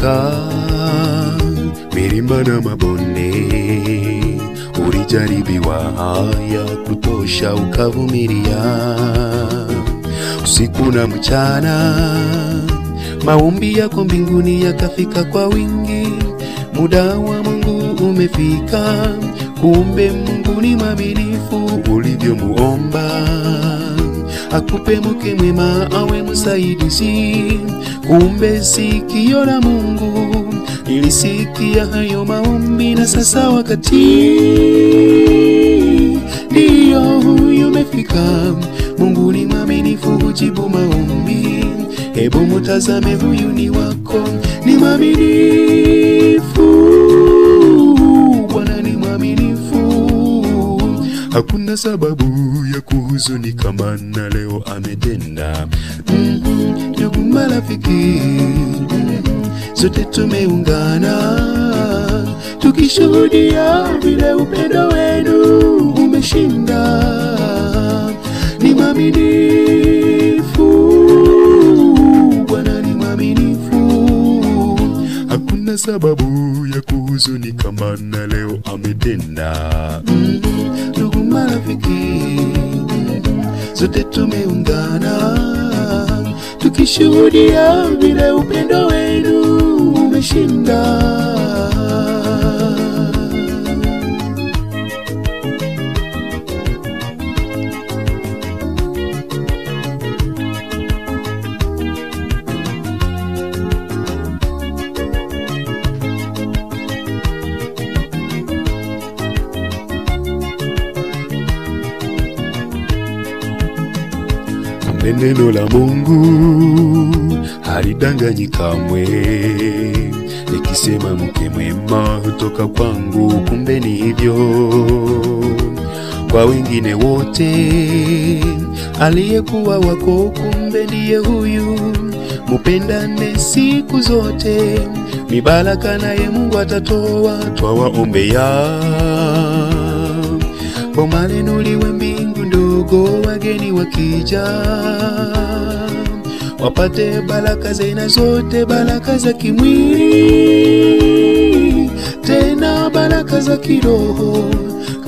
Ulivuka milima na mabonde, ulijaribiwa haya kutosha, ukavumilia usiku na mchana. Maombi yako mbinguni yakafika kwa wingi, muda wa Mungu umefika. Kumbe Mungu ni mwaminifu, ulivyomuomba akupe mke mwema awe msaidizi. Kumbe sikio la Mungu lilisikia hayo maombi, na sasa wakati ndio huyu umefika. Mungu ni mwaminifu, hujibu maombi. Hebu mutazame, huyu ni wako, ni mwaminifu. Bwana ni mwaminifu, hakuna sababu ya kuhuzunika, maana leo ametenda. Ndugu marafiki, sote tumeungana tukishuhudia vile upendo wenu umeshinda. Ni mwaminifu, Bwana ni mwaminifu, hakuna sababu ya kuhuzunika, maana leo ametenda. Ndugu marafiki, sote tumeungana tukishuhudia vile upendo wenu umeshinda. Neno la Mungu halidanganyi kamwe, nikisema mke mwema hutoka kwangu, kumbe ni hivyo kwa wengine wote. Aliyekuwa wako kumbe ndiye huyu, mupendane siku zote, mibaraka naye Mungu atatoa. Twawaombea boma lenu liwe mbingu ndogo, wageni wakija wapate baraka zena zote, baraka za kimwili tena baraka za kiroho,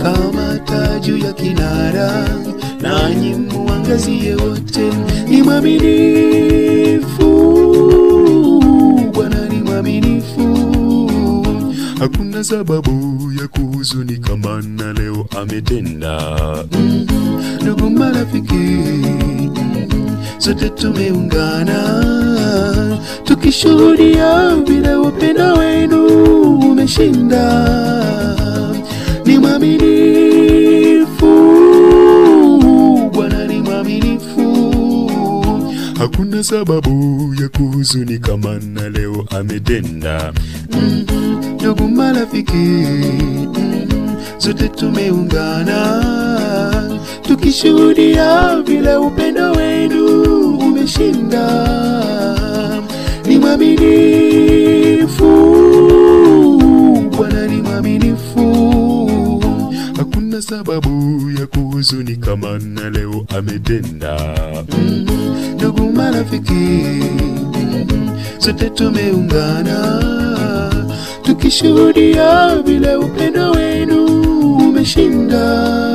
kama taju ya kinara, nanyi muangazie wote. Ni mwaminifu, Bwana ni mwaminifu, hakuna sababu ya kuhuzunika, maana leo ametenda. Ndugu marafiki, sote tumeungana tukishuhudia vile upendo wenu umeshinda. Ni mwaminifu, Bwana ni mwaminifu, hakuna sababu ya kuhuzunika, maana leo ametenda. Ndugu marafiki, sote tumeungana tukishuhudia vile upendo wenu umeshinda. Ni mwaminifu, Bwana ni mwaminifu, hakuna sababu ya kuhuzunika, maana leo ametenda. Ndugu marafiki, sote tumeungana tukishuhudia vile upendo wenu umeshinda.